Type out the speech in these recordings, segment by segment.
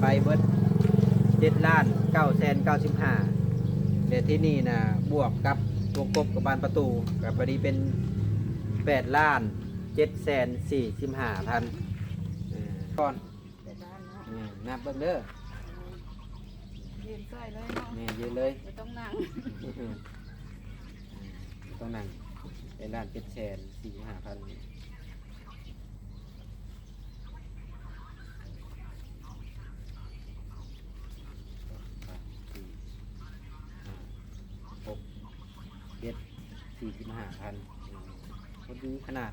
ໄປເບິດເຈັດລ້ານເກົ້າແສນເກົ້າສິບຫ້າ ແລະ ທີ່ນີ້ນະ ບວກກັບວົງກົບກັບບານປະຕູ ກໍພໍດີເປັນແປດລ້ານເຈັດແສນສີ່ສິບຫ້າພັນ ເອີ ກ່ອນ ແປດລ້ານເນາະ ແມ່ນ ນັບເບິ່ງເດີ ຢືນຊ່ອຍເລີຍເນາະ ແມ່ນ ຢືນເລີຍ ບໍ່ຕ້ອງນັ່ງ ບໍ່ຕ້ອງນັ່ງ ເປັນລ້ານເຈັດແສນສີ່ສິບຫ້າພັນ ສາມ ສີ່ ຫ້າ ຫົກ ເຈັດ ສີ່ສິບຫ້າພັນ ພໍດີຂະໜາດ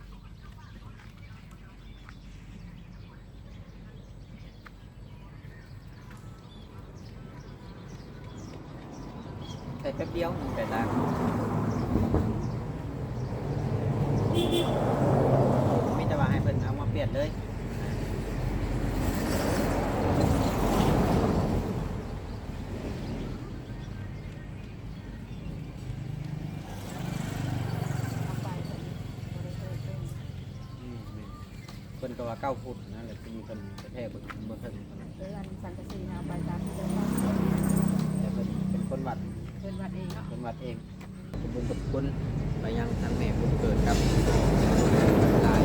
ໃສ່ແປັບດຽວ ໜຶ່ງແປດລ້ານ ມີແຕ່ວ່າໃຫ້ເພິ່ນເອົາມາປ່ຽນເລີຍ. ແມ່ນໆ ເພິ່ນກໍວ່າເກົ້າຟຸດນະ ແລ້ວທີນີ້ເພິ່ນໄປແຜ່ເບິ່ງ ເບິ່ງເຖິງເພິ່ນ ເອີ ອັນສັງກະສີນະ ເອົາໄປຕາມທີ່ເພິ່ນວ່າ ແຕ່ເພິ່ນເປັນຄົນວັດ ເພິ່ນວັດເອງເນາະ ເພິ່ນວັດເອງ. ຂໍບຸນຂອບຄຸນໄປຍັງທັງແມ່ບຸນເກີດກັບຫຼານ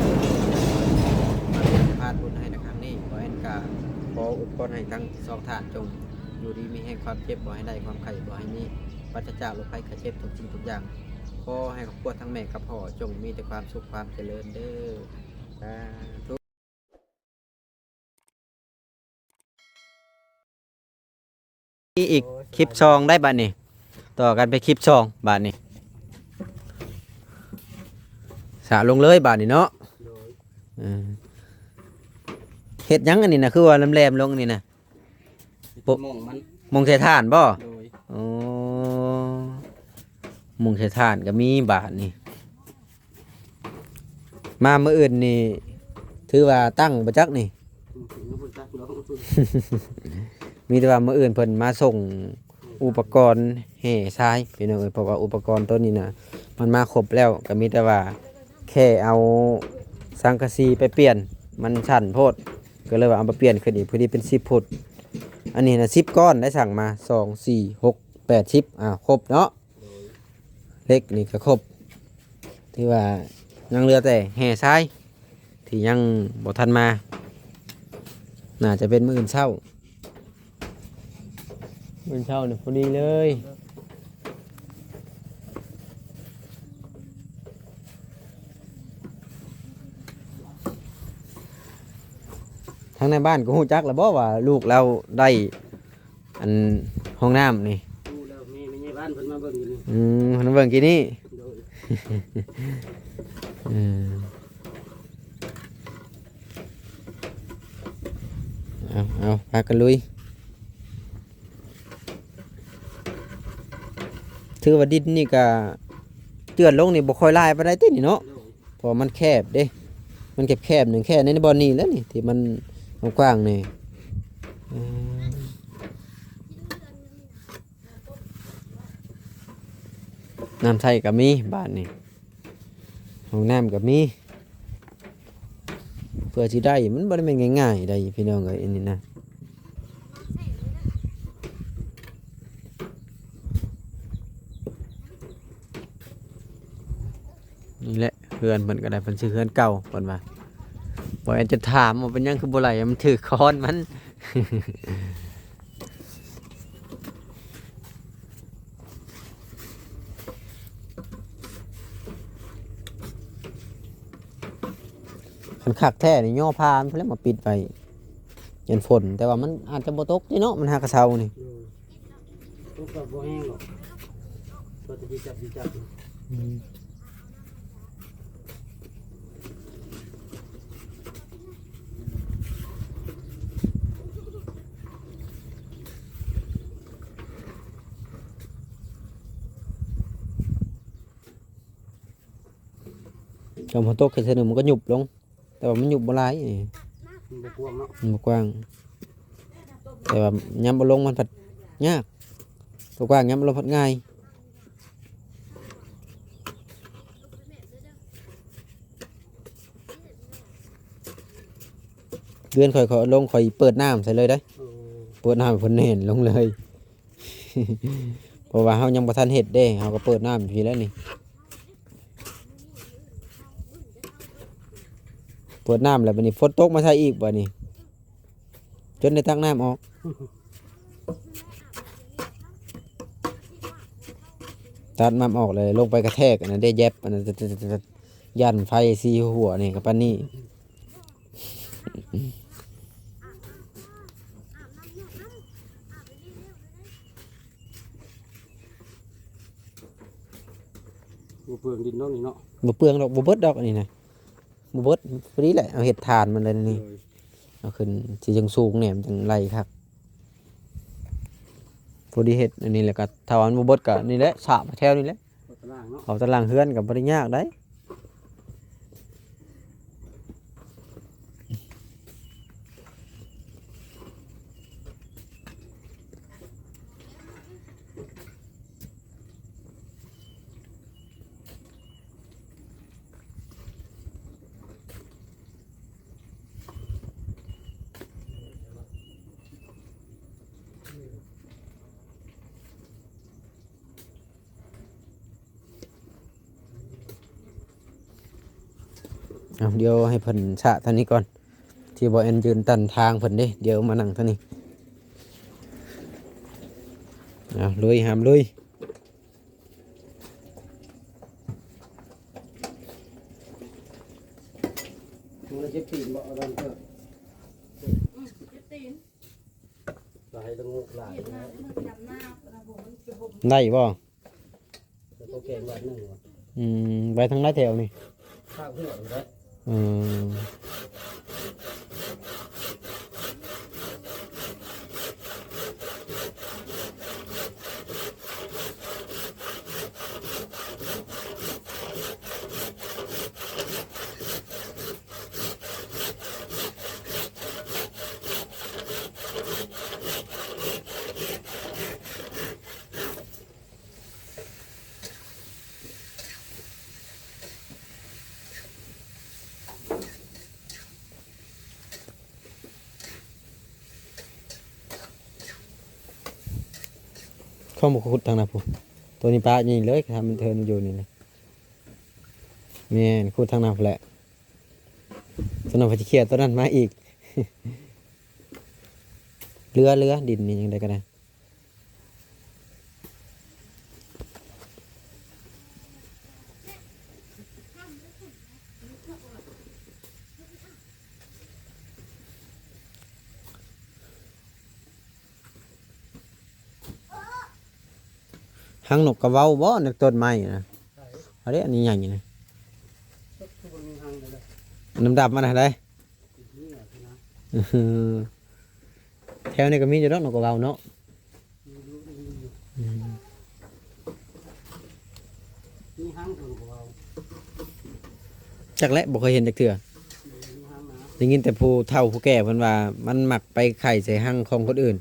ມາເປັນພາດບຸນໃຫ້ໃນຄັ້ງນີ້. ບໍ່ແອນກະຂໍອວຍພອນໃຫ້ທັງສອງທ່ານ ຈົ່ງຢູ່ດີມີແຮງ, ຄວາມເຈັບບໍ່ໃຫ້ໄດ້, ຄວາມໄຂ້ບໍ່ໃຫ້ມີ, ປາສະຈາກໂລກໄພໄຂ້ເຈັບທຸກສິ່ງທຸກຢ່າງ. ຂໍໃຫ້ຄອບຄົວທັງແມ່ກັບພໍ່ຈົ່ງມີແຕ່ຄວາມສຸກຄວາມຈະເລີນເດີ້. ສາທຸ. ມີອີກຄລິບສອງໄດ້ບັດນີ້ ຕໍ່ກັນໄປຄລິບສອງບາດນີ້ ສະລົງເລີຍບາດນີ້ເນາະ. ໂດຍ ເອີ ເຮັດຫຍັງອັນນີ້ນະ ຄືວ່າແຫຼມໆລົງອັນນີ້ນະ? ໂປະ ໝ້ອງມັນ ໝ້ອງໃສ່ຖ່ານບໍ່? ໂດຍ ໂອ້ ໝ້ອງໃສ່ຖ່ານກໍມີບາດນີ້. ມາມື້ອື່ນນີ້ຖືວ່າຕັ້ງບໍ່ຈັກນີ້? ອືມ ຍັງບໍ່ຈັກເນາະ ມີແຕ່ວ່າມື້ອື່ນເພິ່ນມາສົ່ງອຸປະກອນແຫ່ຊາຍ ພີ່ນ້ອງເອີຍ. ເພາະວ່າອຸປະກອນໂຕນີ້ນະ ມັນມາຄົບແລ້ວ ກໍມີແຕ່ວ່າແຄ່ເອົາສັງກະສີໄປປ່ຽນ ມັນສັ້ນໂພດ ກໍເລີຍວ່າເອົາມາປ່ຽນຂຶ້ນອີກ ພໍດີເປັນສິບຟຸດ. ອັນນີ້ນະ ສິບກ້ອນໄດ້ສັ່ງມາ ສອງ ສີ່ ຫົກ ແປດ ສິບ ອ່າ ຄົບເນາະ. ໂດຍ ເຫຼັກນີ້ກໍຄົບ ຖືວ່າຍັງເຫຼືອແຕ່ແຫ່ຊາຍທີ່ຍັງບໍ່ທັນມາ ໜ້າຈະເປັນມື້ອື່ນເຊົ້າ ມື້ອື່ນເຊົ້ານີ້ພໍດີເລີຍ. ທາງໃນບ້ານກໍຮູ້ຈັກແລ້ວບໍ່ວ່າລູກລາວໄດ້ ອັນຫ້ອງນ້ຳນີ້ ຮູ້ແລ້ວ ມີແມ່ໃຫຍ່ບ້ານເພິ່ນມາເບິ່ງຢູ່ນີ້. ອືມ ເພິ່ນມາເບິ່ງກີ້ນີ້. ໂດຍ ເອີ ເອົາ ເອົາ ພາກັນລຸຍ. ຖືວ່າດິນນີ້ກະເຈື່ອນລົງນີ້ບໍ່ຄ່ອຍຫຼາຍປານໃດຕິນີ້ເນາະ? ໂດຍ ເພາະວ່າມັນແຄບເດ້ ມັນແຄບໆ ໜຶ່ງແຄ່ໃນບ່ອນນີ້ແຫຼະນີ້ ທີ່ມັນກວ້າງໆ ນີ້. ເອີ ນ້ຳໃຊ້ກໍມີບາດນີ້ ຫ້ອງນ້ຳກໍມີ ເພື່ອຊິໄດ້ ມັນບໍ່ໄດ້ແມ່ນງ່າຍໆ ໃດພີ່ນ້ອງເອີຍ ອັນນີ້ນະ. ນີ້ແຫຼະເຮືອນເພິ່ນກໍໄດ້ ເພິ່ນຊື່ເຮືອນເກົ່າເພິ່ນວ່າ. ບໍ່ແອນຈະຖາມວ່າເປັນຫຍັງຄືບໍ່ໄຫຼ ມັນຖືກຄ້ອນມັນ. ຄັນຄັກແທ້ນີ້ຍໍຜ້າມັນພຸ້ນແຫຼະມາປິດໄວ້ ຢ້ານຝົນ ແຕ່ວ່າມັນອາດຈະບໍ່ຕົກຕິເນາະ ມັນຫາກະເຊົານີ້. ໂດຍ ຕົກກໍບໍ່ແຮງດອກ ກໍຈະດີຈັບດີຈັບຢູ່. ອືມ ຄັນຝົນຕົກແຄ່ເທື່ອໜຶ່ງມັນກໍຍຸບລົງ ແຕ່ວ່າມັນຍຸບບໍ່ຫຼາຍ ມັນບໍ່ກວ້າງເນາະ ມັນບໍ່ກວ້າງ ແຕ່ວ່າຍາມເອົາລົງມັນພັດຍາກ ຕົວກວ້າງຍາມເອົາລົງພັດງ່າຍ. ເດືອນຂ້ອຍ ຂ້ອຍເອົາລົງ ຂ້ອຍເປີດນ້ຳໃສ່ເລີຍເດ້. ໂອ້ ເປີດນ້ຳໃຫ້ເພິ່ນແໜ້ນລົງເລີຍ ເພາະວ່າເຮົາຍັງບໍ່ທັນເຮັດເດ້ ເຮົາກໍເປີດນ້ຳຢູ່ພີ້ແລ້ວນີ້ ເປີດນ້ຳແລ້ວບັດນີ້ ຝົນຕົກມາໃສ່ອີກບັດນີ້ ຈົນໄດ້ຕັກນ້ຳອອກ ຕັດນ້ຳອອກແລ້ວລົງໄປກະແທກອັນນັ້ນເດ້ ແຢບອັນນັ້ນ ຢ້ານໄຟສີ່ຫົວນີ້ກໍປານນີ້. ບໍ່ເປືອງດິນເນາະນີ້ເນາະ ບໍ່ເປືອງດອກ ບໍ່ເບິດດອກອັນນີ້ນະ ບໍ່ເບິດ ພໍດີແຫຼະ ເອົາເຮັດຖານມັນເລີຍນີ້ ໂດຍ ເອົາຂຶ້ນຊິຈັ່ງສູງແດ່ ມັນຈັ່ງໄຫຼຄັກ ພໍດີເຮັດອັນນີ້ແຫຼະ ກໍຖ້າວ່າມັນບໍ່ເບິດກໍນີ້ແຫຼະ ສາບແຖວນີ້ແຫຼະ ເຂົ້າຕາລາງເນາະ ເຂົ້າຕາລາງເຮືອນກໍບໍ່ໄດ້ຍາກໃດ. ເອົາ ດຽວໃຫ້ເພິ່ນຊະທາງນີ້ກ່ອນ ທີ່ບໍ່ແອນຢືນຕັນທາງເພິ່ນເດ້ ດຽວມານັ່ງທາງນີ້ ເອົາ ລຸຍ ຫາມລຸຍ. ມັນເຈັບຕີນບໍ່? ເອົາດັງເຕີບ ອືມ ເຈັບຕີນ ຫຼາຍລະໂງກຫຼາຍ ໄດ້ບໍ່? ແລ້ວກໍແກງບາດໜຶ່ງ ອືມ ໄປທາງໃດແຖວນີ້? ພາກຫົວນີ້ແຫຼະ ອືມ. ເຂົາບໍ່ຂຸດທາງນັ້ນພຸ້ນ ໂຕນີ້ປະນີ້ເລີຍ ຖ້າມັນເທີນຢູ່ນີ້ນະ ແມ່ນ ຂຸດທາງນັ້ນພຸ້ນແຫຼະ ສະນັ້ນເພິ່ນຊິເຄຍໂຕນັ້ນມາອີກ ເຫຼືອ ເຫຼືອ ດິນນີ້ຈັ່ງໃດກໍໄດ້. ຮັງນົກກະເວົ້າບໍ່ ໃນຕົ້ນໄມ້ນະ? ໃສ? ອັນນີ້ ອັນນີ້ໃຫຍ່ນະ ຄືບໍ່ມີຮັງເລີຍ ດຳໆ ອັນນັ້ນໃດ? ແຖວນີ້ກໍມີຢູ່ດອກນົກກະເວົ້າເນາະ ມີຮັງຕົວກະເວົ້າ ຈັກແຫຼະ ບໍ່ເຄີຍເຫັນຈັກເທື່ອ ໄດ້ຍິນແຕ່ຜູ້ເຖົ້າຜູ້ແກ່ເພິ່ນວ່າ ມັນມັກໄປໄຂ່ໃສ່ຮັງຂອງຄົນອື່ນ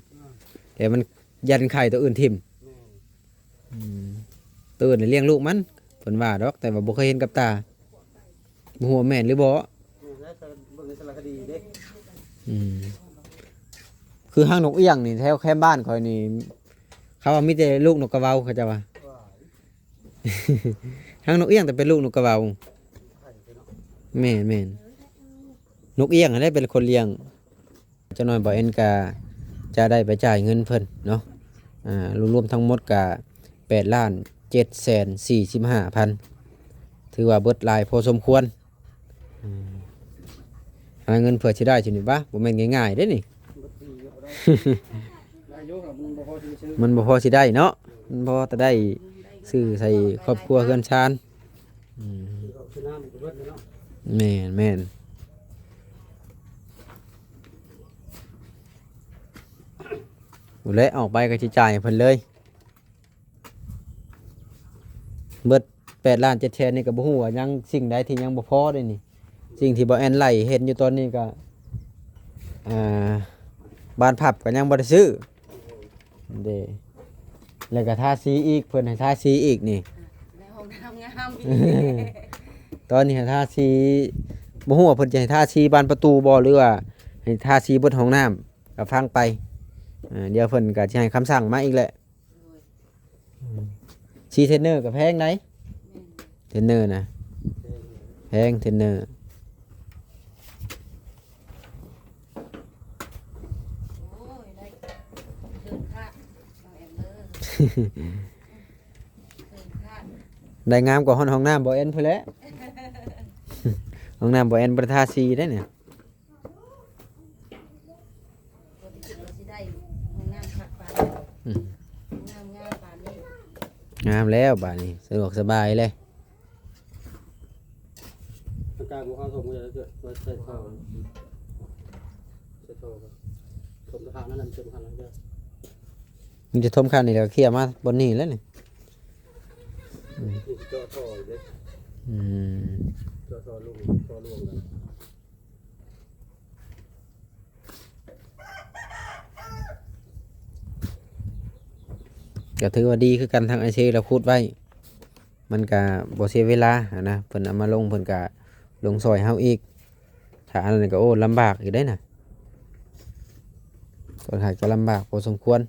ແຕ່ມັນຢ້ານໄຂ່ຕົວອື່ນຖິ້ມ ອືມ ໂຕອື່ນລຽງລູກມັນ ເພິ່ນວ່າດອກ ແຕ່ວ່າບໍ່ເຄີຍເຫັນກັບຕາ ບໍ່ຮູ້ວ່າແມ່ນຫຼືບໍ່ ແມ່ນແລ້ວ ເບິ່ງໃນສາລະຄະດີເດ້ ອືມ ຄືຮັງນົກອຽງນີ້ ແຖວແຄມບ້ານຂ້ອຍນີ້ ເຂົາວ່າມີແຕ່ລູກນົກກະເວົ້າ ເຂົາເຈົ້າວ່າ ຮັງນົກອຽງແຕ່ເປັນລູກນົກກະເວົ້າ ແມ່ນໆ ນົກອຽງຫັ້ນແຫຼະເປັນຄົນລ້ຽງ. ຈັກໜ້ອຍບ່າວແອນກະຈະໄດ້ໄປຈ່າຍເງິນເພິ່ນເນາະ ອາ ລວມໆທັງໝົດກະແປດລ້ານເຈັດແສນສີ່ສິບຫ້າພັນ ຖືວ່າເບິດຫຼາຍພໍສົມຄວນ ອືມ ຫາເງິນເພື່ອຊິໄດ້ຊິນີ້ ບະ ບໍ່ແມ່ນງ່າຍໆເດ້ນີ້ ມັນບໍ່ພໍຊິໄດ້ເນາະ ມັນພໍແຕ່ໄດ້ຊື້ໃສ່ຄອບຄົວເຮືອນຊານ. ອືມ ແມ່ນໆ ແລະ ອອກໄປກໍຊິຈ່າຍໃຫ້ເພິ່ນເລີຍ ເບິດແປດລ້ານເຈັດແສນນີ້ ກໍບໍ່ຮູ້ວ່າຍັງສິ່ງໃດທີ່ຍັງບໍ່ພໍເດ້ນີ້ ສິ່ງທີ່ບ່າວແອນໄລ່ເຫັນຢູ່ຕອນນີ້ກໍ ອ່າ ບານພັບກໍຍັງບໍ່ໄດ້ຊື້. ເດ້ ແລ້ວກໍທາສີອີກ ເພິ່ນໃຫ້ທາສີອີກນີ້ ໃນຫ້ອງນ້ຳງາມ ຕອນນີ້ໃຫ້ທາສີ ບໍ່ຮູ້ວ່າເພິ່ນຈະໃຫ້ທາສີບານປະຕູບໍ່ ຫຼືວ່າໃຫ້ທາສີເບິດຫ້ອງນ້ຳ ກໍຟັງໄປ ເອີ ດຽວເພິ່ນກໍຊິໃຫ້ຄຳສັ່ງມາອີກແຫຼະ. ໂດຍ ອືມ ສີ່ເທຣນເນີກໍແພງໃດ໋ ແມ່ນ ເທຣນເນີນະ ແພງ ເທຣນເນີ. ໂອ້ຍ ໄດ້ເກີນຄາດ ນ້ອງແອມເອີຍ ເກີນຄາດ. ໄດ້ງາມກວ່າຫ້ອງ ຫ້ອງນ້ຳບໍ່ແອນພຸ້ນແຫຼະ ຫ້ອງນ້ຳບໍ່ແອນບໍ່ໄດ້ທາສີໄດ໋ນີ້. ບໍ່ໄດ້ຄິດວ່າຊິໄດ້ຫ້ອງນ້ຳຄັກປານນີ້ ອືມ ຫ້ອງນ້ຳງາມປານນີ້. ງາມແລ້ວບາດນີ້ ສະດວກສະບາຍເລີຍ. ອາການບໍ່ເຂົ້າສົມກັນເດີ ວ່າໃສ່ທໍ່ ໃສ່ທໍ່ ສົມທາງນັ້ນ ສົມທາງນັ້ນເດີ. ມັນຈະຖົມຄັນນີ້ແລ້ວເຄຍມາບ່ອນນີ້ແລ້ວນີ້. ອືມ ນີ້ຊິເຈາະທໍ່ເດ້. ອືມ ເຈາະທໍ່ລົງ ທໍ່ລວມກັນ. ກໍຖືວ່າດີຄືກັນ ທາງອ້າຍເຊລາວຂຸດໄວ້ ມັນກະບໍ່ເສຍເວລາຫັ້ນນະ ເພິ່ນເອົາມາລົງ ເພິ່ນກະລົງຊ່ອຍເຮົາອີກ. ຖ້າອັນນັ້ນກະ ໂອ້ ລຳບາກອີກເດ້ນະ ຂ້ອນຂ້າງຈະລຳບາກພໍສົມຄວນ.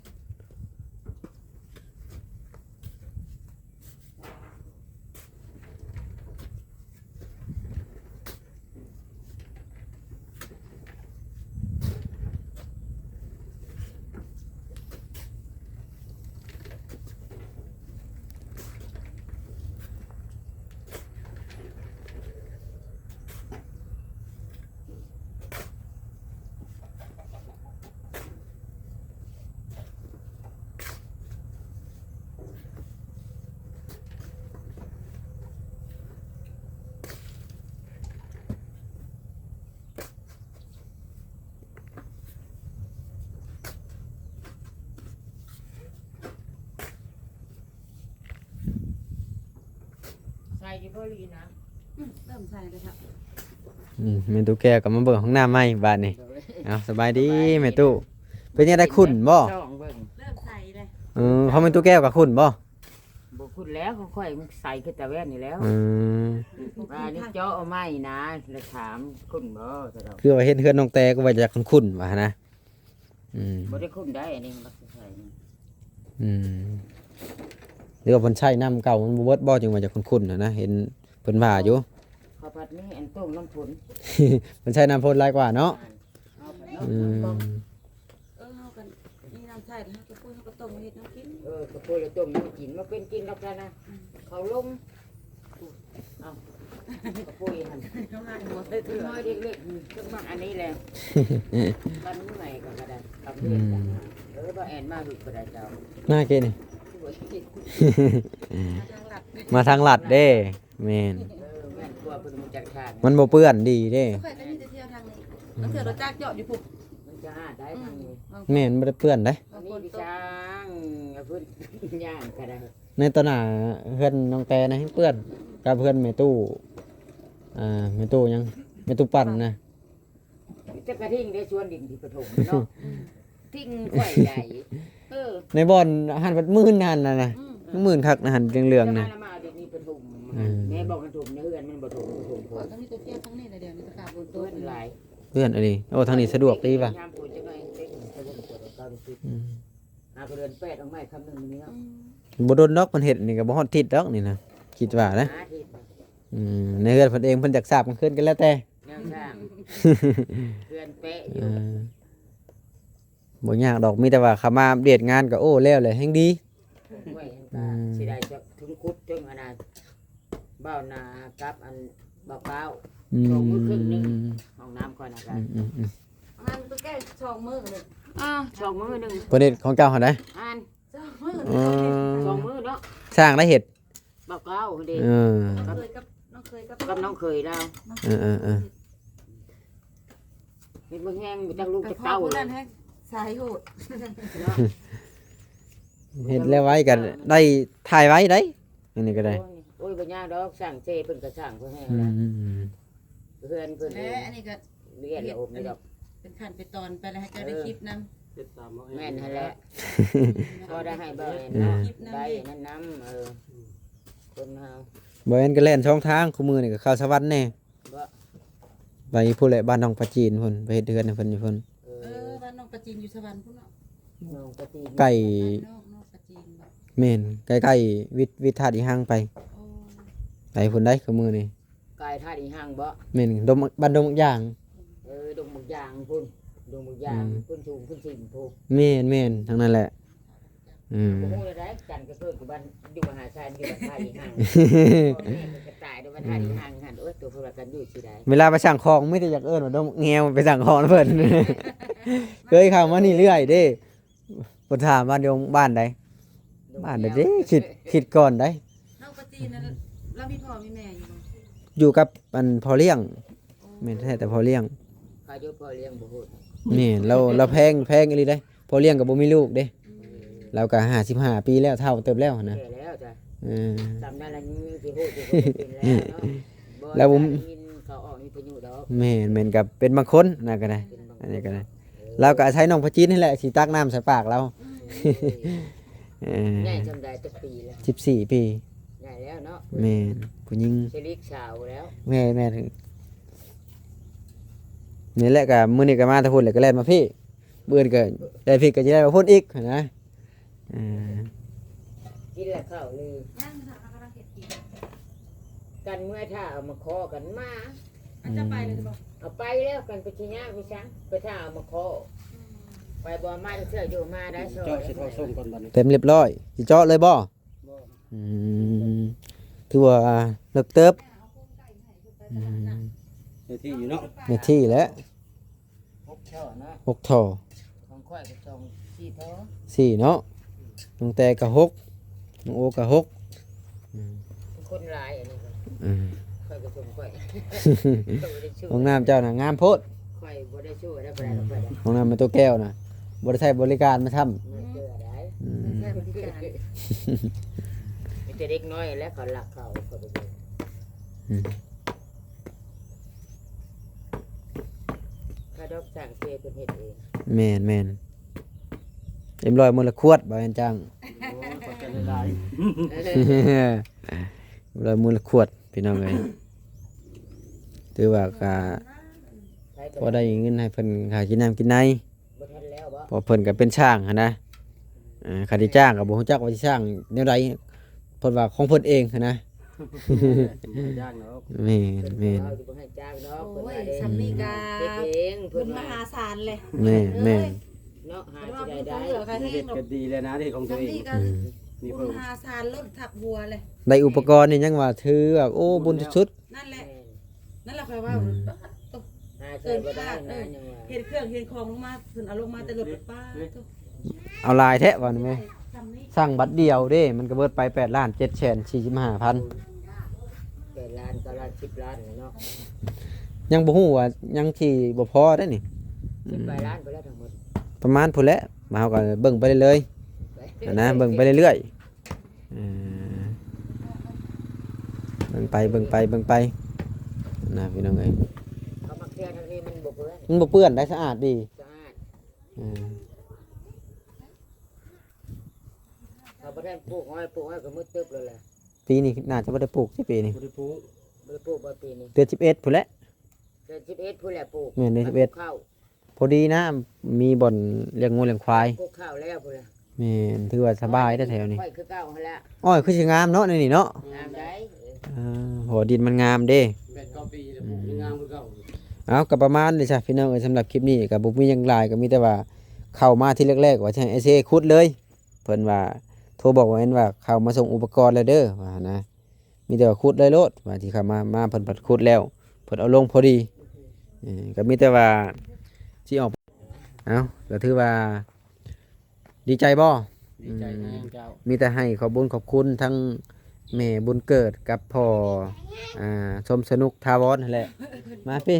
ໃສ່ຢູ່ບໍ່ລີນະ? ອືມ ເລີ່ມໃສ່ແລ້ວ. ອືມ ແມ່ຕູ້ແກ້ວກໍມາເບິ່ງຫ້ອງນ້ຳໃໝ່ບາດນີ້. ໂດຍ ເອົາ ສະບາຍດີ ສະບາຍດີ ແມ່ຕູ້. ເປັນຈັ່ງໃດ ຂຸ້ນບໍ່? ເລີ່ມໃສ່ແລ້ວ. ເອີ ຂອງແມ່ຕູ້ແກ້ວກໍຂຸ້ນບໍ່? ບໍ່ຂຸ້ນແລ້ວ ຂ້ອຍໃສ່ຄືຕາແວ່ນນີ້ແລ້ວ. ອືມ ວ່ານີ້ເຈາະເອົາໃໝ່ນະ ແລ້ວຖາມຂຸ້ນບໍ່ ຄືວ່າເຫັນເຮືອນນ້ອງແຕກໍວ່າຢາກຂຸ້ນໆ ວ່າຫັ້ນນະ. ອືມ ບໍ່ໄດ້ຂຸ້ນໄດ໋ ອັນນີ້ມັນໃສ່. ອືມ ຫຼືວ່າເພິ່ນໃຊ້ນ້ຳເກົ່າມັນບໍ່ເບິດບໍ່ ຈຶ່ງວ່າຢາກຂຸ້ນໆ ຫັ້ນນະ ເຫັນເພິ່ນວ່າຢູ່. ເຂົາພັດມີອັນຕົ້ມນ້ຳຝົນ ເພິ່ນໃຊ້ນ້ຳຝົນຫຼາຍກວ່າເນາະ. ອືມ ເອີ ເຮົາກັນມີນ້ຳໃຊ້ ເຮົາກະປຸ້ຍ ເຮົາກະຕົ້ມເຮັດແນວກິນ. ເອີ ກະປຸ້ຍແລ້ວຕົ້ມແນວກິນ ມາເປັນກິນດອກຊະນະ. ອືມ ເຂົ້າລົງ ເອົາ ກະປຸ້ຍຫັ້ນ ນ້ອຍເລັກໆ ຄືມັກອັນນີ້ແຫຼະ. ບັດມື້ໃໝ່ກໍ ກໍໄດ້ ກັບເຮືອນກັນ. ອືມ ເອີ ບໍ່ແອນມາຫຶກບໍ່ໄດ້ເຈົ້າ ມາເກນີ້ ມາທາງລັດເດ້. ແມ່ນ ເອີ ແມ່ນ ກວ່າເພິ່ນຮູ້ຈັກທາງ ມັນບໍ່ເປື້ອນ ດີເດ້. ຂ້ອຍກໍມີແຕ່ທ່ຽວທາງນີ້ ລາງເທື່ອລົດຈັກເຈາະຢູ່ພຸ້ນ ມັນສະອາດໄດ໋ທາງນີ້. ອືມ ແມ່ນ ບໍ່ໄດ້ເປື້ອນໄດ໋. ອັນນີ້ໄປຊ່າງເພິ່ນຍ່າງກໍໄດ້. ໃນຕໍ່ໜ້າເຮືອນນ້ອງແຕນະ ແຮ່ງເປື້ອນ ກັບເຮືອນແມ່ຕູ້ ອ່າ ແມ່ຕູ້ຫຍັງ ແມ່ຕູ້ປັນນະ. ຈັກກະຖິ້ງໄດ້ສວນດິນທີ່ປະຖົມເນາະ. ອືມ ຖິ້ງຂ້ອຍໃດ໋. ເອີ ໃນບ່ອນຫັ້ນພັດມື່ນຫັ້ນນະ ອືມ ມື່ນຄັກນະ ຫັ້ນເຫຼືອງໆນະ. ແຕ່ວ່າລະມາເດນີ້ປະຖົມ ອືມ ແມ່ບອກປະຖົມໃນເຮືອນມັນບໍ່ຖົມ ປະຖົມ. ຂ້ອຍກໍມີແຕ່ທ່ຽວທາງນີ້ລະດຽວນີ້ ສະພາບຝົນຕົກ ເພື່ອນຫຼາຍ ເພື່ອນອັນນີ້. ໂອ້ ທາງນີ້ສະດວກດີວ່າ ຍາມຝົນຈັກໜ້ອຍເຕັມ. ອືມ ຫາກໍເດືອນແປດອອກໃໝ່ຄຳໜຶ່ງນີ້ເນາະ. ອືມ ບໍ່ດົນດອກ ເພິ່ນເຮັດນີ້ກໍບໍ່ຮອດທິດດອກນີ້ນະ ຄິດວ່ານະ. ອືມ ໃນເຮືອນເພິ່ນເອງ ເພິ່ນຢາກສາບກາງຄືນກໍແລ້ວແຕ່ ຍັງສ້າງເຮືອນແປະຢູ່. ເອີ ບໍ່ຍາກດອກ ມີແຕ່ວ່າເຂົ້າມາອັບເດດງານກໍ ໂອ້ ແລ້ວແຫຼະ ແຮ່ງດີ. ໂອ້ຍ ອືມ ເສຍດາຍ ເຖິງຂຸດເຖິງອັນນັ້ນ ບ່າວນາກັບອັນບ່າວກ້າວ ອືມ ສອງມື້ເຄິ່ງໜຶ່ງ ຫ້ອງນ້ຳຂ້ອຍນະ. ອືມໆໆ ອັນນັ້ນຕົວແກ້ສອງມື້ໜຶ່ງ ອ່າ ສອງມື້ໜຶ່ງ ເພິ່ນເຮັດຂອງເຈົ້າຫັ້ນໃດ໋. ອັນ ສອງມື້ ເອີ ສອງມື້ເນາະ ຊ່າງໄດ້ເຮັດ ບ່າວກ້າວຫັ້ນເດ້. ເອີ ນ້ອງເຂີຍກັບ ນ້ອງເຂີຍກັບ ກັບນ້ອງເຂີຍລາວ. ເອີໆໆ ເຮັດບໍ່ແຮງ ບໍ່ຈັກລູກຈັກເຕົ້າ ຜູ້ນັ້ນແຮງສາຍໂຫດເນາະ. ເຮັດແລ້ວໄວກໍໄດ້ ຖ່າຍໄວໄດ໋ ອັນນີ້ກໍໄດ້. ໂອ້ຍ ໂອ້ຍ ບໍ່ຍາກດອກ ຊ່າງເຈເພິ່ນກໍຊ່າງພໍແຮງແລ້ວ. ອືມ ເຮືອນເພິ່ນ ແລະ ອັນນີ້ກໍ ລຽນລະອົບນີ້ດອກ ເປັນຂັ້ນເປັນຕອນໄປ ແລ້ວໃຫ້ເຈົ້າໄດ້ ເອີ ຄລິບນຳ. ຕິດຕາມເອົາເອງ ແມ່ນຫັ້ນແຫຼະ ກໍໄດ້ໃຫ້ເບົາແອນເນາະ ໄດ້ນັ້ນນຳ. ເອີ ອືມ ຄົນເຮົາ ເບົາແອນກໍແລ່ນສອງທາງ ຄູ່ມື້ນີ້ກໍເຂົ້າສະຫວັນແດ່ ບໍ່ ໄປພຸ້ນແຫຼະ ບ້ານໜອງປາຈີນພຸ້ນ ໄປເຮັດເຮືອນໃຫ້ເພິ່ນຢູ່ພຸ້ນ. ເອີ ເອີ ບ້ານໜອງປາຈີນຢູ່ສະຫວັນພຸ້ນເນາະ. ໜອງປາຈີນ ໃກ້ ບ້ານນອກເນາະ ປາຈີນບໍ່? ແມ່ນ ໃກ້ໆ ວິດ ວິດທາດອີຮັງໄປ ໂອ້ ໄກພຸ້ນໃດ໋ ຄືມື້ນີ້ ໃກ້ທາດອີຮັງບໍ່? ແມ່ນ ດົງ ບ້ານດົງໝາກຢາງ ເອີ ດົງໝາກຢາງພຸ້ນ ດົງໝາກຢາງ ອືມ ພຸ້ນສູງພຸ້ນສິງພຸ້ນ ແມ່ນໆ ທາງນັ້ນແຫຼະ ອືມ ບໍ່ຮູ້ແນວໃດ ຈັນກະເກີດຢູ່ບ້ານ ຢູ່ມະຫາໄຊ ຢູ່ບ້ານທ່າອີຮັງ ພໍ່ແມ່ເພິ່ນກະຕາຍຢູ່ບ້ານທ່າອີຮັງຫັ້ນ ໂອ້ຍ ຕົວເພິ່ນວ່າກັນຢູ່ຊິໄດ້ ເວລາໄປສັ່ງຂອງມີແຕ່ຢາກເອີ້ນວ່າດົງແງວໄປສັ່ງຂອງນຳເພິ່ນ ເຄີຍເຂົ້າມານີ້ເລື້ອຍເດ້ ເພິ່ນຖາມວ່າຢູ່ບ້ານໃດ ບ້ານໃດເດ້ ຄິດ ຄິດກ່ອນໃດ ນ້ອງປາຈີນນັ້ນລາວມີພໍ່ມີແມ່ຢູ່ບໍ່? ຢູ່ກັບອັນພໍ່ລ້ຽງ ໂອ້ ແມ່ນແທ້ແຕ່ພໍ່ລ້ຽງ ຂ້າຢູ່ພໍ່ລ້ຽງບໍ່ໂຫດ ແມ່ນ ລາວ ລາວແພງ ແພງອີ່ຫຼີເດ້ ພໍ່ລ້ຽງກໍບໍ່ມີລູກເດ້ ອືມ ລາວກໍຫ້າສິບຫ້າປີແລ້ວ ເຖົ້າເຕີບແລ້ວຫັ້ນນະ ແກ່ແລ້ວຈ້ະ ເອີ ສ່ຳນັ້ນລະຍັງຊິໂຫດຢູ່ ບໍ່ເປັນແລ້ວເນາະ ລາວບໍ່ ບໍ່ໄດ້ຍິນເຂົາອອກວິທະຍຸດອກ ແມ່ນ ແມ່ນ ກໍເປັນບາງຄົນນະ ກໍໄດ້ ເປັນບາງຄົນ ອັນນີ້ກໍໄດ້ ລາວກໍອາໄສນ້ອງພະຈິນນີ້ແຫຼະ ຊິຕັກນ້ຳໃສ່ປາກລາວ ອືມ ເອີ ໃຫຍ່ສ່ຳໃດ ຈັກປີແລ້ວ? ສິບສີ່ປີ ໃຫຍ່ແລ້ວເນາະ ແມ່ນ ຜູ້ຍິງ ຊິເລກສາວແລ້ວ ແມ່ນໆ ນີ້ແຫຼະ ກໍມື້ນີ້ກໍມາແຕ່ພຸ້ນແຫຼະ ກໍແລ່ນມາພີ້ ມື້ອື່ນກໍແລ່ນພີ້ ກໍຊິແລ່ນມາພຸ້ນອີກຫັ້ນນະ ເອີ ກິນແລ້ວເຂົ້ານີ້ ຍັງຫາກຳລັງເຮັດກິນ ກັນເມື່ອຖ້າເອົາມາຂໍກັນມາ ອາດຈະໄປແລ້ວຊິບໍ່? ເອົາໄປແລ້ວ ກັນໄປຊິຍາກໄປສັງ ໄປຖ້າເອົາມາຂໍ ອືມ ໄປບໍ່ມາເທື່ອຢູ່ມາໄດ້ ເຈົ້າຊິເອົາສົ່ງກ່ອນບັດນີ້ ເຕັມຮຽບຮ້ອຍ ຊິເຈາະເລີຍບໍ່? ບໍ່ ອືມ ຖືວ່າເລິກເຕີບ ອືມ ເນື້ອທີ່ຢູ່ເນາະ ເນື້ອທີ່ແຫຼະ ຫົກທໍ່ນະ ຫົກທໍ່ ຂອງຂ້ອຍກໍສອງ ສີ່ທໍ່ ສີ່ເນາະ ນ້ອງແຕ່ກໍຫົກ ນ້ອງໂອກໍຫົກ ອືມ ຄົນຫຼາຍອັນນີ້ກໍ ອືມ ຂ້ອຍກໍຊົມຂ້ອຍ ຂ້ອຍບໍ່ໄດ້ຊູ້ ຫ້ອງນ້ຳເຈົ້ານະງາມໂພດ ຂ້ອຍບໍ່ໄດ້ຊູ້ໄດ້ປານໃດດອກຂ້ອຍນະ ຫ້ອງນ້ຳແມ່ຕູ້ແກ້ວນະ ບໍ່ໄດ້ໃຊ້ບໍລິການມາຊ້ຳ ບໍ່ເຈື່ອໃດ ອືມ ໃຊ້ບໍລິການ ມີແຕ່ເດັກນ້ອຍແຫຼະເຂົາລັກເຂົາ ຂ້ອຍບໍ່ເບິ່ງ ອືມ ຄ່າດອກສ້າງເຊເພິ່ນເຮັດເອງ ແມ່ນໆ ເອັມຮ້ອຍມື້ລະຂວດ ບໍ່ແມ່ນຈ້າງ ໂອ້ຍ ຂອບໃຈຫຼາຍໆ ເອັມຮ້ອຍມື້ລະຂວດ ພີ່ນ້ອງເອີຍ ຖືວ່າກະພໍໄດ້ເງິນໃຫ້ເພິ່ນຫາກິນນ້ຳກິນໃນ ບໍ່ທັນແລ້ວບໍ່? ເພາະເພິ່ນກໍເປັນຊ່າງຫັ້ນນະ ເອີ ຄັນຊິຈ້າງກໍບໍ່ຮູ້ຈັກວ່າຊິສ້າງແນວໃດ ເພິ່ນວ່າຂອງເພິ່ນເອງຫັ້ນນະ ບໍ່ໃຫ້ຈ້າງດອກ ແມ່ນໆ ເພິ່ນວ່າຊິບໍ່ໃຫ້ຈ້າງດອກ ໂອ້ຍ ເພິ່ນວ່າເດ້ ສ່ຳນີ້ກໍ ເຮັດເອງ ບຸນມະຫາສານແຫຼະ ເພິ່ນວ່າ ແມ່ນໆ ເນາະ ຫາຊິໄດ້ໄດ້ ເຮັດກໍດີແລ້ວນະ ເຮັດຂອງຕົວເອງ ສ່ຳນີ້ກໍ ອືມ ບຸນມະຫາສານລົ້ນທັບຫົວແຫຼະ ໄດ້ອຸປະກອນນີ້ຍັງວ່າຖືວ່າ ໂອ້ ບຸນສຸດໆ ນັ້ນແຫຼະ ນັ້ນແຫຼະຂ້ອຍເວົ້າ ອືມ ປາດໂທ້ ຫາໃຊ້ບໍ່ໄດ້ນະ ເອີ ຍັງວ່າ ເຫັນເຄື່ອງເຫັນຂອງລົງມາ ເພິ່ນເອົາລົງມາແຕ່ລົດ ປາດໂທ້ ເອົາຫຼາຍແທ້ວ່ານີ້ແມ່ ສັ່ງບັດດຽວເດ້ ມັນກໍເບິດໄປແປດລ້ານເຈັດແສນສີ່ສິບຫ້າພັນ ແປດລ້ານ ເກົ້າລ້ານ ສິບລ້ານເນາະ ຍັງບໍ່ຮູ້ວ່າຍັງຊິບໍ່ພໍໄດ໋ນີ້ ສິບປາຍລ້ານໄປແລ້ວທັງໝົດ ປະມານພຸ້ນແຫຼະ ມາເຮົາກໍເບິ່ງໄປເລື້ອຍໆ ຫັ້ນນະ ເບິ່ງໄປເລື້ອຍໆ ເອີ ເບິ່ງໄປ ເບິ່ງໄປ ເບິ່ງໄປນະ ພີ່ນ້ອງເອີຍ ເຂົາມາເຄື່ອທາງນີ້ມັນບໍ່ເປື້ອນ ມັນບໍ່ເປື້ອນໄດ໋ ສະອາດດີ ສະອາດ ເອີ ເຂົາບໍ່ໄດ້ປູກອ້ອຍ ປູກອ້ອຍກໍມືດຕຶບແລ້ວແຫຼະ ປີນີ້ໜ້າຈະບໍ່ໄດ້ປູກຕິ ປີນີ້ ບໍ່ໄດ້ປູກ ບໍ່ໄດ້ປູກບໍ່ປີນີ້ ເດືອນສິບເອັດພຸ້ນແຫຼະ ເດືອນສິບເອັດພຸ້ນແຫຼະປູກ ແມ່ນ ເດືອນສິບເອັດ ປູກເຂົ້າ ພໍດີນະ ມີບ່ອນລ້ຽງງົວລ້ຽງຄວາຍ ປູກເຂົ້າແລ້ວພຸ້ນແຫຼະ ແມ່ນ ຖືວ່າສະບາຍແທ້ແຖວນີ້ ອ້ອຍຄືເກົ່າຫັ້ນແຫຼະ ອ້ອຍຄືຊິງາມເນາະ ໃນນີ້ເນາະ ງາມໄດ໋ ເອີ ເພາະວ່າດິນມັນງາມເດ້ ແປດເກົ້າປີແລ້ວ ອືມ ປູກຍັງງາມຄືເກົ່າ ເອົາ ກໍປະມານນີ້ຊະ ພີ່ນ້ອງເອີຍ ສຳລັບຄລິບນີ້ກໍບໍ່ມີຫຍັງຫຼາຍ ກໍມີແຕ່ວ່າເຂົ້າມາທີແລກໆ ວ່າຊິໃຫ້ອ້າຍເຊຂຸດເລີຍ ເພິ່ນວ່າ ໂທບອກວ່າແມ່ນວ່າເຂົ້າມາສົ່ງອຸປະກອນແລ້ວເດີ ວ່າຫັ້ນນະ ມີແຕ່ວ່າຂຸດເລີຍໂລດ ວ່າຊິເຂົ້າມາ ມາເພິ່ນພັດຂຸດແລ້ວ ເພິ່ນເອົາລົງພໍດີ ເອີ ກໍມີແຕ່ວ່າຊິອອກ ເອົ້າ ກໍຖືວ່າດີໃຈບໍ່? ດີໃຈແຮງເຈົ້າ ອືມ ມີແຕ່ໃຫ້ຂອບບຸນຂອບຄຸນທັງແມ່ບຸນເກີດກັບພໍ່ ອ່າ ສົມສະໜຸກ ຖາວອນຫັ້ນແຫຼະ ມາພີ້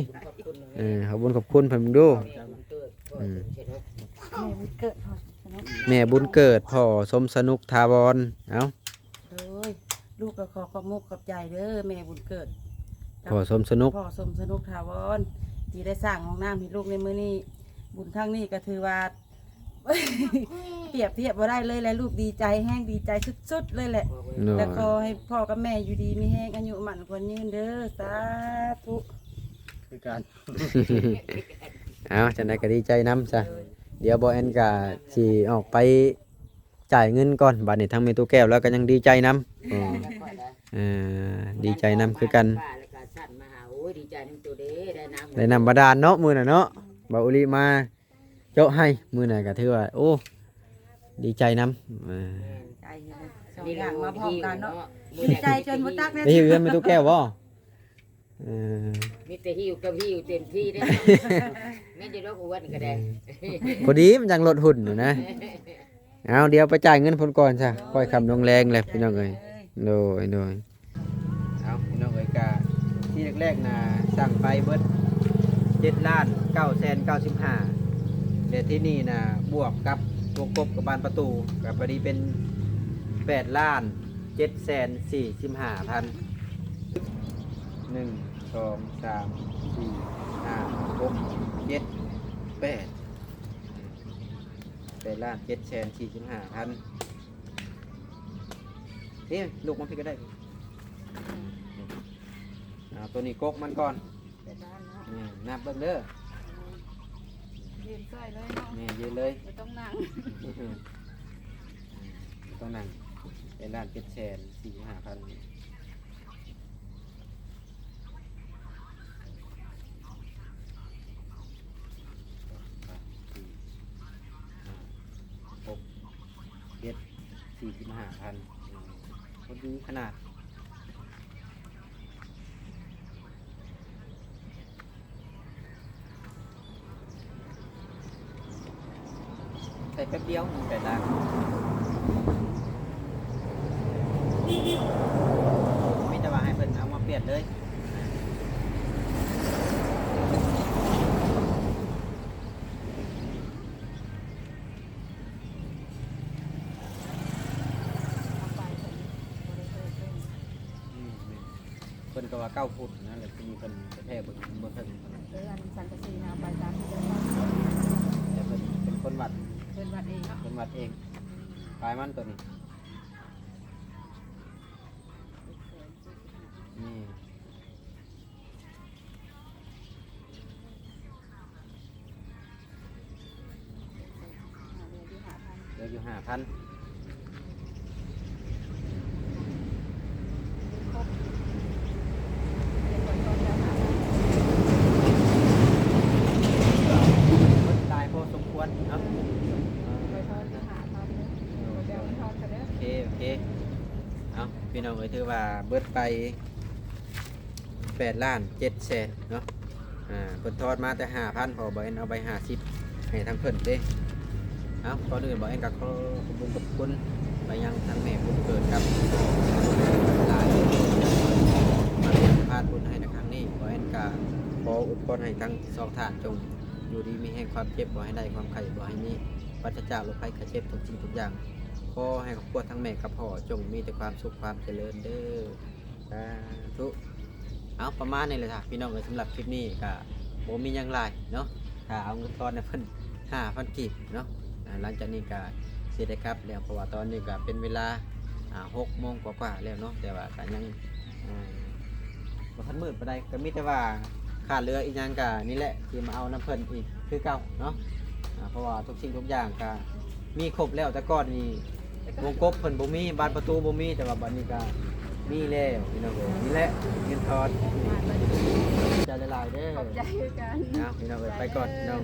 ເອີ ຂອບບຸນຂອບຄຸນເພິ່ນເບິ່ງດູ ອືມ ແມ່ບຸນເກີດ ແມ່ບຸນເກີດ ພໍ່ສົມສະໜຸກ ຖາວອນ ເອົ້າ ໂດຍ ລູກກໍຂໍຂອບມຸກຂອບໃຈເດີ ແມ່ບຸນເກີດ ພໍ່ສົມສະໜຸກ ພໍ່ສົມສະໜຸກ ຖາວອນ ທີ່ໄດ້ສ້າງຫ້ອງນ້ຳໃຫ້ລູກໃນມື້ນີ້ ບຸນຄັ້ງນີ້ກໍຖືວ່າ ປຽບທຽບບໍ່ໄດ້ເລີຍແຫຼະ ລູກດີໃຈແຮງ ດີໃຈສຸດໆເລີຍແຫຼະ ໂດຍ ແລະ ຂໍໃຫ້ພໍ່ກັບແມ່ຢູ່ດີມີແຮງ ອາຍຸໝັ້ນຂວັນຍືນເດີ ສາທຸ ຄືກັນ ເອົ້າ ຈັ່ງໃດກໍດີໃຈນຳຊະ ໂດຍ ດຽວບໍ່ແອນກະຊິອອກໄປຈ່າຍເງິນກ່ອນ. ບາດນີ້ທາງແມ່ຕູ້ແກ້ວລາວກໍຍັງດີໃຈນຳ. ເອີ ເອີ ດີໃຈນຳຄືກັນ. ໂອ້ຍ ດີໃຈນຳໂຕເດ້ ໄດ້ນ້ຳ ໄດ້ນ້ຳບາດານເນາະ ມື້ນັ້ນເນາະ. ບ່າວອຸລິມາເຈາະໃຫ້ມື້ນັ້ນກໍຖືວ່າ ໂອ້ ດີໃຈນຳ. ເອີ ໃຈ ສອງຢ່າງມາພ້ອມກັນເນາະ. ດີໃຈຈົນບໍ່ຈັກແລ້ວ ໄດ້ຫິ້ວເຮືອນແມ່ຕູ້ແກ້ວບໍ່? ເອີ ມີແຕ່ຫິ້ວກັບຫິ້ວເຕັມທີ່ເດ້. ແມ່ນຢູ່ດອກອ້ວນກໍໄດ້ ພໍດີມັນຈັ່ງລົດຫຸ່ນຢູ່ນະ. ເອົາ ດຽວໄປຈ່າຍເງິນເພິ່ນກ່ອນຊະ ຄ່ອຍຄ່ຳລົງແລງແຫຼະພີ່ນ້ອງເອີຍ. ໂດຍ ໂດຍ. ເອົາ ພີ່ນ້ອງເອີຍ ກະທີ່ແລກໆນະ ສັ່ງໄປເບິດເຈັດລ້ານເກົ້າແສນເກົ້າສິບຫ້າ ແຕ່ທີ່ນີ້ນະ ບວກກັບວົງກົບກັບບານປະຕູ ກະພໍດີເປັນແປດລ້ານ ເຈັດແສນສີ່ສິບຫ້າພັນ. ໜຶ່ງ ສອງ ສາມ ສີ່ ຫ້າ ຫົກ ເຈັດ ແປດ ແປດລ້ານເຈັດແສນສີ່ສິບຫ້າພັນ. ເອີ ລູກມາພີ້ກໍໄດ້. ເອົາ ໂຕນີ້ກົກມັນກ່ອນ. ແປດລ້ານເນາະ. ແມ່ນ ນັບເບິ່ງເດີ. ຢືນຊ່ອຍເລີຍເນາະ. ແມ່ນ ຢືນເລີຍ ບໍ່ຕ້ອງນັ່ງ ບໍ່ຕ້ອງນັ່ງ. ແປດລ້ານເຈັດແສນສີ່ສິບຫ້າພັນ. ສອງ ສາມ ສີ່ ຫ້າ ຫົກ ເຈັດ ສີ່ສິບຫ້າພັນ. ອືມ ພໍດີຂະໜາດ. ໃສ່ແປັບດຽວ ແປດລ້ານ. ມີແຕ່ວ່າໃຫ້ເພິ່ນເອົາມາປ່ຽນເລີຍ. ອືມ ແມ່ນ. ເພິ່ນກໍວ່າເກົ້າຟຸດນັ້ນແຫຼະ ທີ່ນີ້ເພິ່ນແທ້ໆ ເບິ່ງບໍ່ເຖິງ. ເອີ ອັນສັງກະສີນະ ເອົາໄປຕາມທີ່ເພິ່ນວ່າ ແຕ່ເພິ່ນເປັນຄົນວັດ. ເພິ່ນວັດເອງເນາະ. ເພິ່ນວັດເອງ. ປາຍມັນໂຕນີ້ ນີ້. ເຫຼືອຢູ່ຫ້າພັນ. ຫຼາຍພໍສົມຄວນເນາະ. ໂອເຄ ໂອເຄ. ເອົາ ພີ່ນ້ອງເອີຍ ຖືວ່າເບິດໄປ ແປດລ້ານເຈັດແສນເນາະ. ອ່າ ເພິ່ນທອນມາແຕ່ຫ້າພັນ ເພາະວ່າບໍ່ແອນເອົາໃບຫ້າສິບໃຫ້ທາງເພິ່ນເດ້. ເອົາ ກ່ອນອື່ນບໍ່ແອນກໍຂໍຂອບຄຸນຂອບຄຸນໄປຍັງທາງແມ່ບຸນເກີດກັບຫຼານ ມາເປັນພານບຸນໃຫ້ໃນຄັ້ງນີ້. ບໍ່ແອນກໍຂໍອວຍພອນໃຫ້ທັງສອງທ່ານຈົ່ງຢູ່ດີມີແຮງ, ຄວາມເຈັບບໍ່ໃຫ້ໄດ້, ຄວາມໄຂ້ບໍ່ໃຫ້ມີ, ປາສະຈາກໂລກໄພໄຂ້ເຈັບທຸກສິ່ງທຸກຢ່າງ. ຂໍໃຫ້ຄອບຄົວທັງແມ່ກັບພໍ່ຈົ່ງມີແຕ່ຄວາມສຸກຄວາມຈະເລີນເດີ. ສາທຸ. ເອົາ ປະມານນີ້ແຫຼະ ພີ່ນ້ອງເອີຍ. ສຳລັບຄລິບນີ້ກະບໍ່ມີຫຍັງຫຼາຍເນາະ, ຖ້າເອົາເງິນທອນໃຫ້ເພິ່ນຫ້າພັນກີບເນາະ. ອ່າ ຫຼັງຈາກນີ້ກະຊິໄດ້ກັບແລ້ວ ເພາະວ່າຕອນນີ້ກະເປັນເວລາ ອ່າ ຫົກໂມງກວ່າໆແລ້ວເນາະ, ແຕ່ວ່າກະຍັງ ອ່າ ບໍ່ທັນມືດປານໃດ. ກະມີແຕ່ວ່າຂາດເຫຼືອອີກຫຍັງກະນີ້ແຫຼະ ຊິມາເອົານຳເພິ່ນອີກຄືເກົ່າເນາະ. ອ່າ ເພາະວ່າທຸກສິ່ງທຸກຢ່າງກະ ມີຄົບແລ້ວ. ແຕ່ກ່ອນນີ້ວົງກົບເພິ່ນບໍ່ມີ, ບານປະຕູບໍ່ມີ, ແຕ່ວ່າບັດນີ້ກະມີແລ້ວ ພີ່ນ້ອງເອີຍ. ນີ້ແຫຼະເງິນທອນ. ຂອບໃຈຫຼາຍໆເດີ. ຂອບໃຈຄືກັນ. ເອົາ ພີ່ນ້ອງເອີຍ ໄປກ່ອນເນາະ.